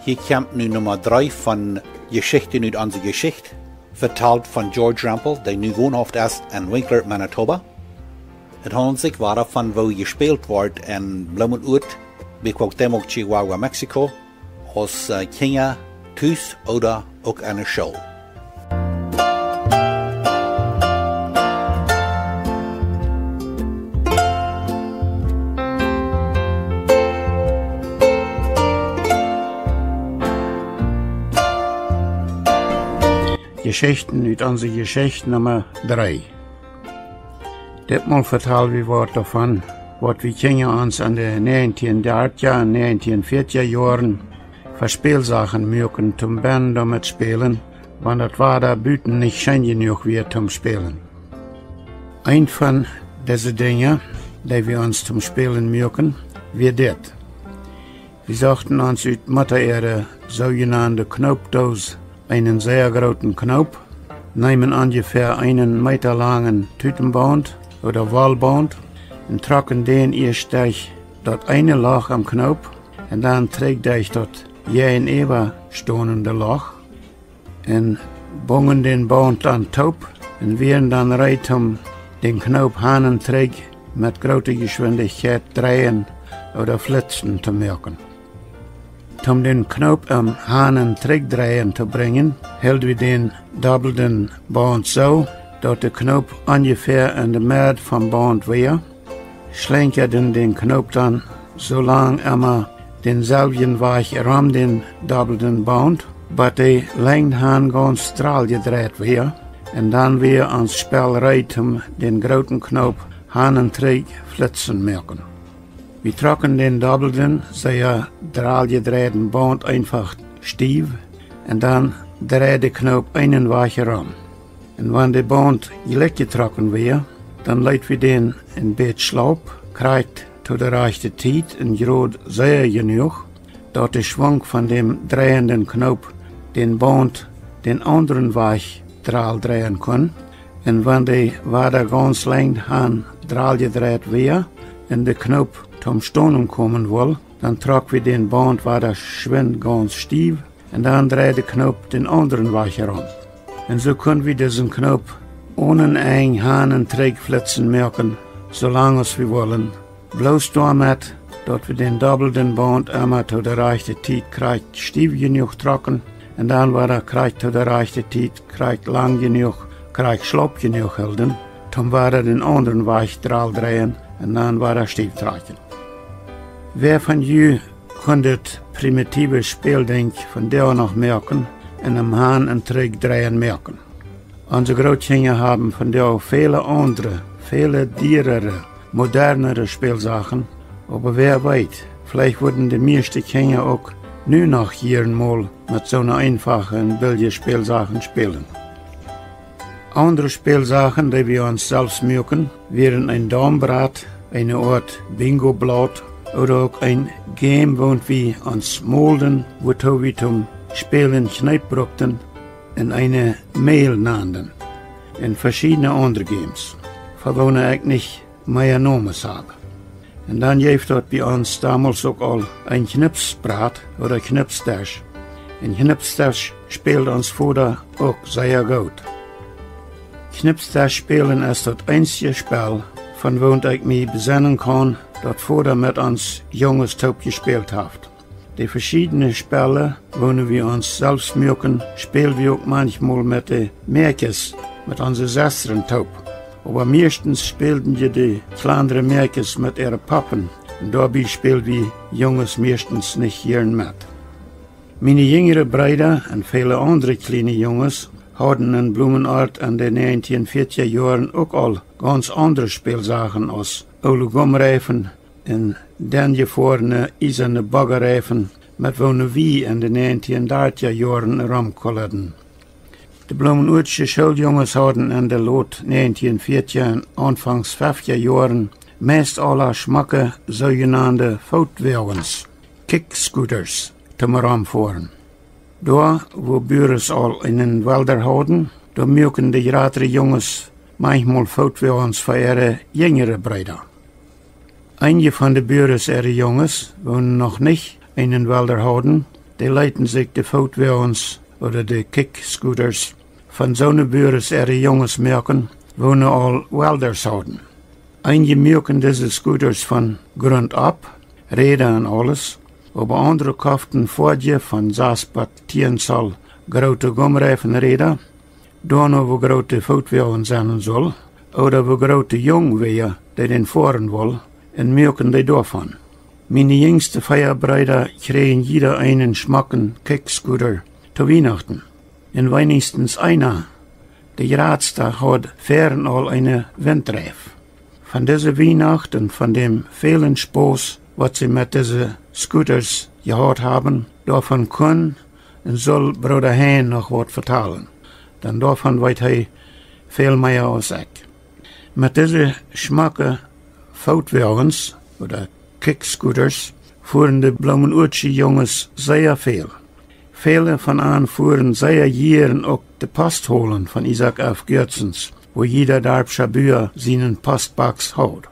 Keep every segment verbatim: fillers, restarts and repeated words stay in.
Hia kjemt nu Numma dree von Jeschichten ut onse Jeschicht, vetalt von George Rempel, dee nu wonhauft es en Winkler, Manitoba. Et haundelt sikj wada von woo jespält woat en Blumenort, bie Cuauhtémoc, Chihuahua, Mexiko, aus, äh, Kjinja tus ooda uk enne School. Jeschichten ut onse Jeschicht Numma dree. Ditmol vetal wie waut doavon, waut wie Kjinja ons en de näajentieen dartja un näajentieen fiatja Joaren fa Spälsachen muaken toom bennen doamet spälen, wan daut Wada buten nich scheen jenuach wia toom spälen. Eent von dise Dinja, dee wie ons toom spälen muaken, wia dit. Wie sochten ons ut Mutta äare soojenande Knoopdoos eenen sea grooten Knoop, neemen onjefäa eenen Meeta langen Tutenbaunt ooda Wollbaunt un trocken dän ieescht derch daut eene Loch aum Knoop un dan trigj derch daut jäajenäwa stonende Loch un bungen dän Baunt dan toop un wieren dan reed, om dän Knoop han un trigj met groote Jeschwindichkjeit dreien ooda flitzen to moaken. Om dän Knoop aum han un trigj dreien to brinjen, hilt wie dän dobbelden Baunt soo, daut de Knoop onjefäa en de Med vom Baunt wia, schlenkjaden dän Knoop dan soo lang emma dänselwjen Wajch rom dän dobbelden Baunt, bat de Lenjd han gaunz draljedreit wia, un dan wia ons Spell reed, om dän grooten Knoop han un trigj flitzen moaken. Wie trocken dän dobbelden, sea draljedreiden Baunt eenfach stiew, un dan dreid de Knoop eenen Wajch rom. Un wan de Baunt jlikj jetrocken wia, dan leet wie dän een bät schlaup, krakjt to de rajchte Tiet un jrod sea jenuach, daut de Schwunk von däm dreienden Knoop dän Baunt dän aundren Wajch dral dreien kunn. Un wan de wada gaunz Lenjd han draljedreit wia un de Knoop toom Stonen komen wull, dan trock wie dän Baunt wada schwind gaunz stiew un dan dreid de Knoop dän aundren Wajch rom. Un soo kunn wie disen Knoop onen Enj han un trigj flitzen moaken, soo lang aus wie wullen, bloos doamet, daut wie dän dobbelden Baunt emma to de rajchte Tiet krakjt stiew jenuach trocken un dan wada krakjt to de rajchte Tiet krakjt lang jenuach, krakjt schlaup jenuach hilden, toom wada dän aundren Wajch dral dreien un dan wada stiew trakjen. Wäa von ju kunn dit primitiewe Späldinkj vondoag noch moaken un aum han un trigj dreien moaken? Onse Grootkjinja haben vondoag väle aundre, väle dierere, modernere Spälsachen, oba wäa weet, veleicht wudden de mieeschte Kjinja uk nu noch jieren mol met soone eenfache un billje Spälsachen spälen. Aundre Spälsachen, dee wie ons selfst muaken, wieren een Daumbrat, eene Oat Bingo-Blaut ooda uk een Game, woont wie ons molden, wuatoo wie toom Spälen Kjneep brukten un eene Mäl nanden, un veschiedne aundre Games, fa woone ekj nich mea Nomes hab. Un dan jeef daut bie ons domols uk aul een Knipsbrat ooda Knipsdesch. Un Knipsdesch späld ons Voda uk sea goot. Knipsdesch spälen es daut eensje Spell, von woont ekj mie besennen kaun, daut Voda met ons Junges toop jespält haft. De veschiedne Spellen, woone wie ons selfst muaken, späl wie uk manchmol met de Mäakjes, met onse Sestren toop. Oba mieeschtens spälden je de kjlandre Mäakjes met äare Poppen, un doabie späl wie Junges mieeschtens nich jieren met. Miene jinjre Breeda un väle aundre kjliene Junges hauden en Blumenort en de näajentieen fiatja Joaren uk aul gaunz aundre Spälsachen aus oole Gumreifen un dan jefoarne iesane Boggereifen, met woone wie en de näajentieen dartja Joaren romkullerden. De Blumenortsche Schooljunges hauden en de lot näajentieen fiatja un aunfangs feftja Joaren meist aula schmocke soojenande Footwoagens, Kickscooters, toom romfoaren. Doa, wua Buares aul eenen Welder hauden, doa muaken de jratre Junges manchmol Footwoagens fa äare jinjre Breeda. Eenje von de Buares äare Junges, woone noch nich eenen Welder hauden, dee leeten sikj de Footwoages ooda de Kick-Scooters von soone Buares äare Junges moaken, woone aul Welders hauden. Eenje muaken dise Scooters von Grunt opp, Räda un aules, oba aundre koften Foatieja von sas bat tieen Zoll groote Gumreifenräda, doano woo groot de Footwoagen sennen sull, ooda woo groot de Jung wia, dee dän foaren wull, un muaken dee doavon. Miene jinjste vea Breeda kjrieejen jieda eenen schmocken Kick-Scooter to Wienachten. Un weinichstens eena, de jratsta, haud väaren aul eene Wintreif. Von dise Wienacht un von däm välen Spos, waut see met dise Scooters jehaut haben, doavon kunn un sull Brooda Hein noch waut vetalen. Dan doavon weet hee väl mea aus ekj. Met dise schmocke Footwoages ooda Kick-Scooters fuaren de Bloomenuatsche Junges sea väl. Väle von an fuaren sea jieren uk de Post holen von Isaak F. Goertzens, woo jieda Darpscha Bua sienen Postbox haud.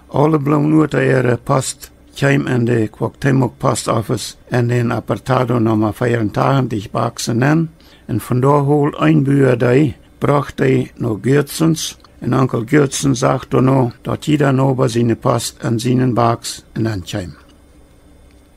Aule Bloomenuata äare Post kjeem en de Cuauhtémoc Post Office en dän Apartado Numma veeauntachentich Box nenn, un von doa hold een Bua dee, brocht dee no Goertzens, un Onkel Goertzen sach doano, daut jieda Noba siene Post en sienen Box nenn kjeem.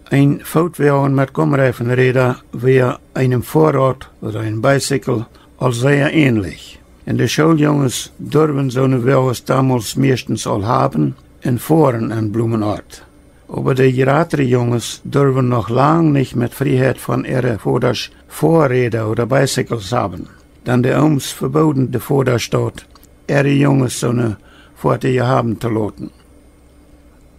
Een Footwoagen met Gumreifenräda wia eenem Foarrad ooda een Bicycle aul sea änlich. Un de Schooljunges durwen soone Woages domols mieeschtens aul haben un foaren en Blumenort. Oba de jratre Junges durwen noch lang nich met Frieheit von äare Vodasch Foarräda ooda Bicycles haben, dan de Ooms vebooden de Vodasch daut, äare Junges soone Foatieja haben to loten.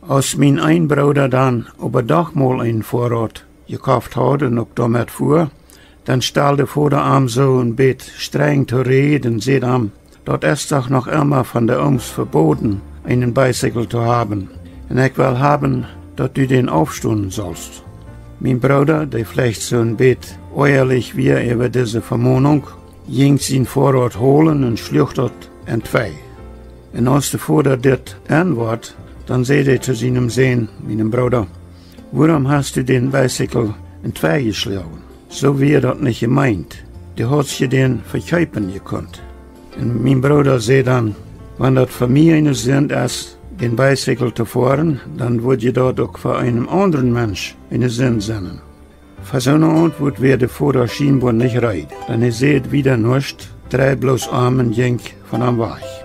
Aus mien een Brooda dan oba doch mol een Foarrad jekoft haud un uk doamet fua, dan stald de Voda am soo een bät strenj to Räd un säd am: "Daut es doch noch emma von de Ooms vebooden, eenen Bicycle to haben. Un ekj well haben, daut du dän aufstonen saust." Mien Brooda, dee veleicht soo een bät oajalich wia äwa dise Vemonunk, jinkj sien Foarrad holen un schluach daut entwei. Un aus de Voda dit enwoat, dan säd hee to sienem Sän, mienem Brooda: "Wuarom hast du dän Bicycle entwei jeschloagen? Soo wia daut nich jemeent. Du haudst je dän vekjeepen jekunt." Un mien Brooda säd dan: "Wan daut fa mie eene Sind es, dän Bicycle to foaren, dan woat je daut uk fa eenen aundren Mensch eene Sind sennen." Fa soone Auntwuat wia de Voda schienboa nich reed, dan hee säd wieda nuscht, dreid bloos om un jinkj von am wajch.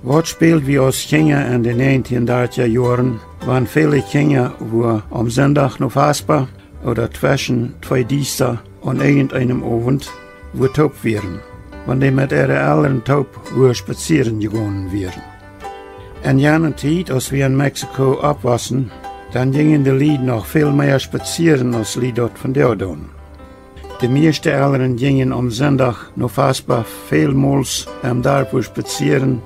Waut späld wie aus Kjinja en de näajentieen dartja Joaren, wan väle Kjinja wua aum Sindach no Faspa ooda tweschen twee Diesta aun irjent eenem Owent wua toop wieren, wan dee met äare Elren toop wua spazieren jegonen wieren? En jane Tiet, aus wie en Mexiko oppwossen, dan jinjen de Lied noch väl mea spazieren aus Lied daut vondoag doonen. De mieeschte Elren jinjen aum Sindach no Faspa välmols em Darp wua spazieren,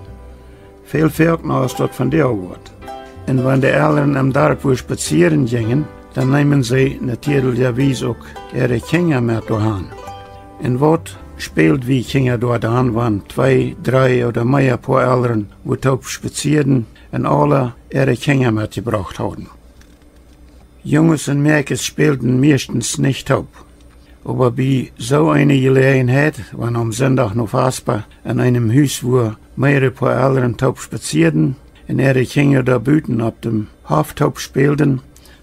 väl foakna aus daut vondoag woat. Un wan de Elren em Darp wua spazieren jinjen, dan neemen see natieedlichawies uk äare Kjinja met doahan. Un waut späld wie Kjinja doa dan, wan twee, dree ooda mea Poa Elren wua toop spazieeden un aula äare Kjinja metjebrocht hauden? Junges un Mäakjes spälden mieeschtens nich toop. Oba bie soo eene Jeläajenheit, wan aum Sindach no Faspa en eenem Hus, wua mearere Poa Elren toop spazieeden un äare Kjinja doa buten opp däm Hoff toop spälden,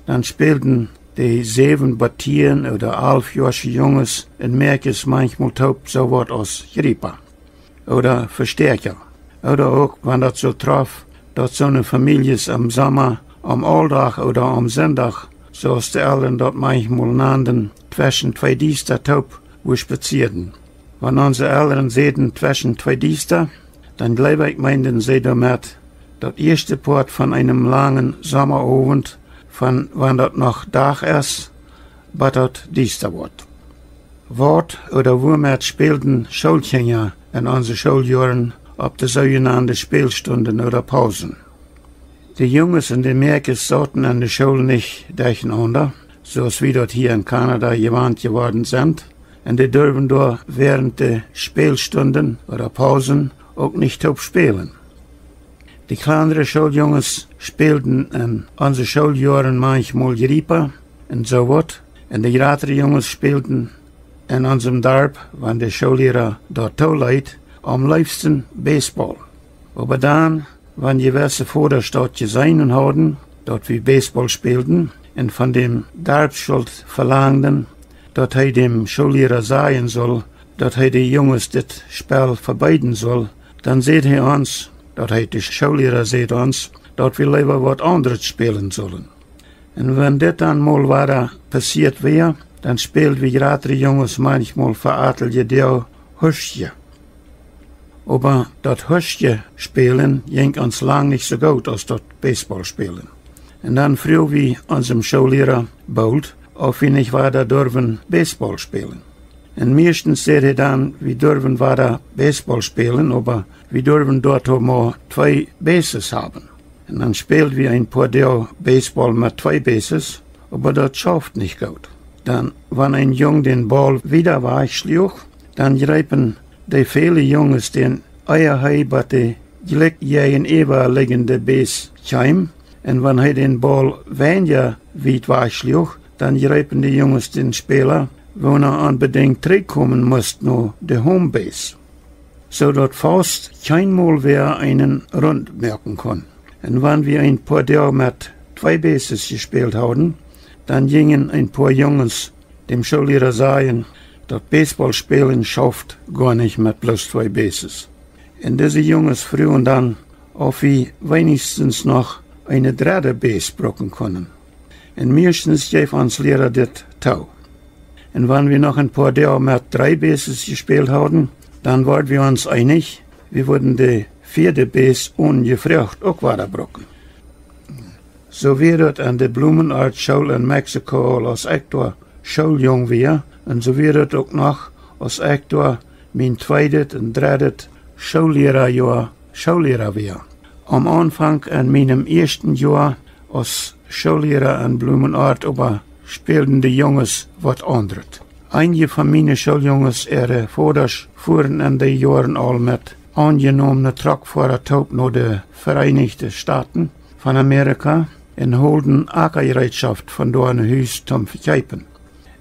dan spälden de säwen bat tieen ooda alf joasche Junges un Mäakjes manchmol toop soo waut aus Jriepa. ooda Vestäakja. Ooda uk, wan daut soo trof, daut soone Famieljes em Somma aum Auldach ooda aum Sindach, soo aus de Elren daut manchmol nanden, tweschen twee Diesta toop wurspazieren. Wan onse Elren säden tweschen twee Diesta, dan jleew ekj, meenden see doamet daut ieeschte Poat von eenem langen Sommaowent, von wan daut noch Dach es, bat daut diesta woat. Waut ooda wuamet spälden Schoolkjinja en onse Schooljoaren opp de soojenande Spälstunden ooda Pausen? De Junges un de Mäakjes sauten en de School nich derchenaunda, soo aus wie daut hia en Kanada jewant jeworden sent, un dee durwen doa wäarent de Spälstunden ooda Pausen uk nich toop spälen. De kjlandre Schooljunges spälden en onse Schooljoaren manchmol Jriepa un soo waut, un de jratre Junges spälden en onsem Darp, wan de Schoolliera daut tooleet, aum leefsten Baseball. Oba dan, wan jewesse Vodasch daut jeseenen hauden, daut wie Baseball spälden, un von däm Darpsschult velangden, daut hee däm Schoolliera sajen sull, daut hee de Junges dit Spell vebeeden sull, dan säd hee ons, daut hee, de Schoolliera säd ons, daut wie leewa waut aundret spälen sullen. Un wan dit dan mol wada passieet wia, dan späld wie jratre Junges manchmol fa atelje Doag Huschje. Oba daut Huschje spälen jinkj ons lang nich soo goot aus daut Baseball spälen. Un dan fruach wie onsem Schoolliera boolt, auf wie nich wada durwen Baseball spälen. Un mieeschtens säd hee dan, wie durwen wada Baseball spälen, oba wie durwen doatoo mau twee Bases haben. Un dan späld wie een poa Doag Baseball met twee Bases, oba daut schauft nich goot. Dan, wan een Jung dän Baul wieda wajch schluach, dan jreepen dee väle Junges dän, ea hee bat de jlikj jäajenäwa ligjende Base kjeem, un wan hee dän Baul weinja wiet wajch schluach, dan jreepen de Junges dän Späla, woona onbedinjt trigjkomen must no de Home Base, soo daut faust kjeenmol wäa eenen Runt moaken kunn. Un wan wie een poa Doag met twee Bases jespält hauden, dan jinjen een poa Junges däm Schoolliera sajen, daut Baseball spälen schauft goanich met bloos twee Bases. Un dise Junges fruagen dan, auf wie weenichstens noch eene dredde Base bruken kunnen. Un mieeschtens jeef ons Liera dit too. Un wan wie noch een poa Doag met dree Bases jespält hauden, dan worden wie ons eenich, wie wudden de vieede Base onjefroacht uk wada bruken. Soo wia daut aun de Blumenort School en Mexiko aul aus ekj doa Schooljung wia, un soo wia daut uk noch aus ekj doa mien tweedet un dreddet Schoollierajoa Schoolliera wia. Aum Aunfank en mienem ieeschten Joa aus Schoolliera en Blumenort oba spälden de Junges waut aundret. Eenje von miene Schooljunges äare Vodasch fuaren en dee Joaren aul met aunjenomne Trockfoara toop no de Vereinichte Stoten von Amerika un holden Akajereetschoft von doa no Hus toom vekjeepen.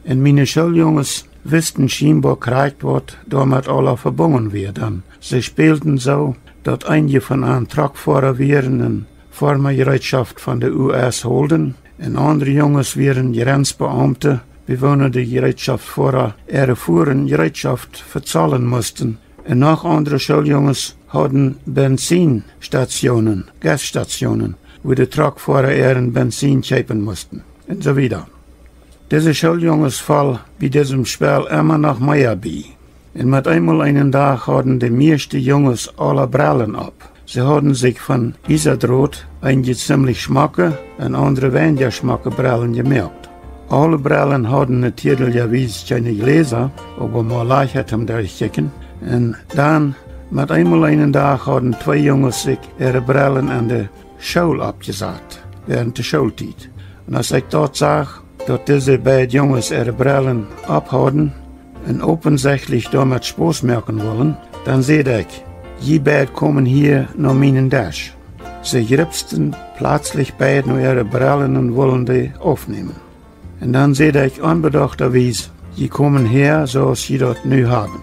Un miene Schooljunges wisten schienboa krakjt waut doamet aula vebungen wia, dan see spälden soo, daut eenje von an Trockfoara wieren un Foarmajereetschoft von de U S holden, un aundre Junges wieren Jrensbeaumte, woowaut de Jereetschoftsfoara äare Fuaren Jereetschoft vezahlen musten, un noch aundre Schooljunges hauden Bensinstationen, Gasstationen, wua de Trockfoara äaren Bensin kjeepen musten, un soo wieda. Dise Schooljunges foll bie disem Spell emma noch mea bie. Un met eemol eenen Dach hauden de mieeschte Junges aula Brellen opp. See hauden sikj von Iesadrot eenje ziemlich schmocke un aundre weinja schmocke Brellen jemoakt. Aule Brellen hauden natieedlichawies kjeene Jläsa, oba mau Lajchheit toom derchkjikjen. Un dan, met eemol eenen Dach hauden twee Junges sikj äare Brellen aun de School oppjesat, wäarent de Schooltiet. Un aus ekj daut sach, daut dise beid Junges äare Brellen opphauden un opensechtlich doamet Spos moaken wullen, dan säd ekj: "Jie beid komen hia no mienen Desch." See jripsten plazlich beid no äare Brellen un wullen dee aufnämen. Un dan säd ekj onbedochtawies: "Jie komen häa, soo aus jie daut nu haben."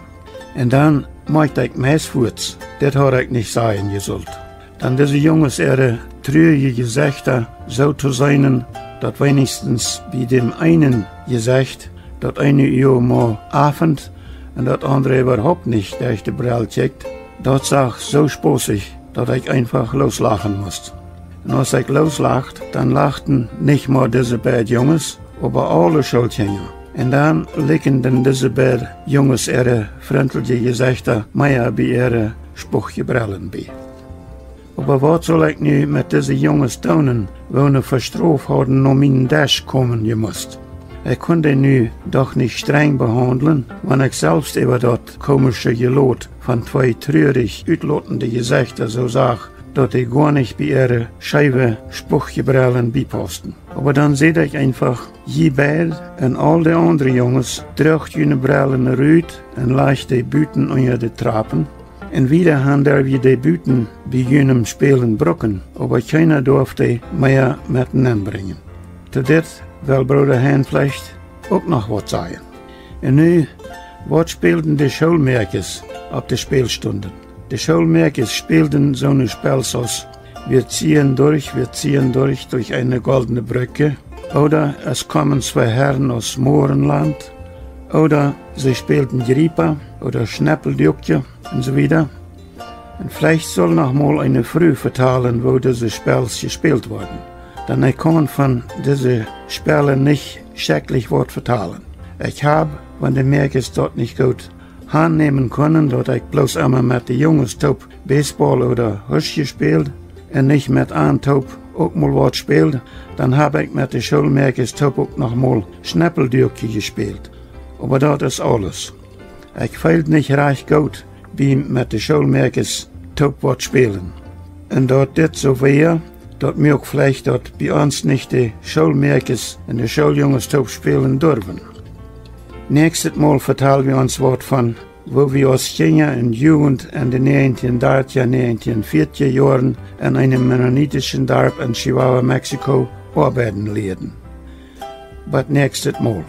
Un dan moakjt ekj meist fuats: "Dit haud ekj nich sajen jesult." Dan dise Junges äare truaje Jesechta soo to seenen, daut weinichstens bie däm eenen Jesecht daut eene Uag mau afent un daut aundre äwahaupt nich derch de Brell kjikjt, Daut sach soo spaussich, daut ekj eenfach looslachen must. Un aus ekj looslacht, dan lachten nich mau dise beid Junges, oba aule Schoolkjinja. Un dan likjenden dise beid Junges äare frintelje Jesechta mea bie äare spuchje Brellen bie. Oba waut sull ekj nu met dise Junges doonen, woone vestroft hauden no mienen Desch komen jemust? Ekj kunn dee nu doch nich strenj behaundlen, wan ekj selfst äwa daut komische Jelot von twee truarich utlotende Jesechta soo sach, daut dee goa nich bie äare scheewe spuchje Brellen biepausten. Oba dan säd ekj eenfach: Jie beid un aul de aundre Junges, droacht june Brellen rut un lajcht dee buten unja de Trapen. Un wieda han derw jie dee buten bie junem Spälen bruken, oba kjeena doaf dee mea met nenn brinjen. To dit well Brooda Hein veleicht uk noch waut sajen. Un nu, waut spälden de Schoolmäakjes opp de Spälstunden? De Schoolmäakjes spälden soone Spels aus: Wir ziehen durch, wir ziehen durch, durch eine goldene Brücke. Ooda Es kommen zwei Herren aus Mohrenland. Ooda see spälden Jriepa ooda Schneppeldukje un soo wieda. Un veleicht sull noch mol eene Fru vetalen, woo dise Spels jespält worden. Dan ekj kaun von dise Spels nich schekjlich waut vetalen. Ekj hab, wan de Mäakjes daut nich goot aunnämen kunnen, daut ekj bloos emma met de Junges toop Baseball ooda Husch jespält un nich met an toop uk mol waut späld, dan hab ekj met de Schoolmäakjes toop uk noch mol Schneppeldukje jespält. Oba daut es aules. Ekj feeld nich rajcht goot bie met de Schoolmäakjes toop waut spälen. Un daut dit soo wia, daut muak veleicht, daut bie ons nich de Schoolmäakjes un de Schooljunges toop spälen durwen. Näakjstet Mol vetal wie ons waut von woo wie aus Kjinja un Jugent en de näajentieen dartja, näajentieen fiatja Joaren en eenem mennonitischen Darp en Chihuahua, Mexiko oabeiden lieeden. Bot näakjstet Mol.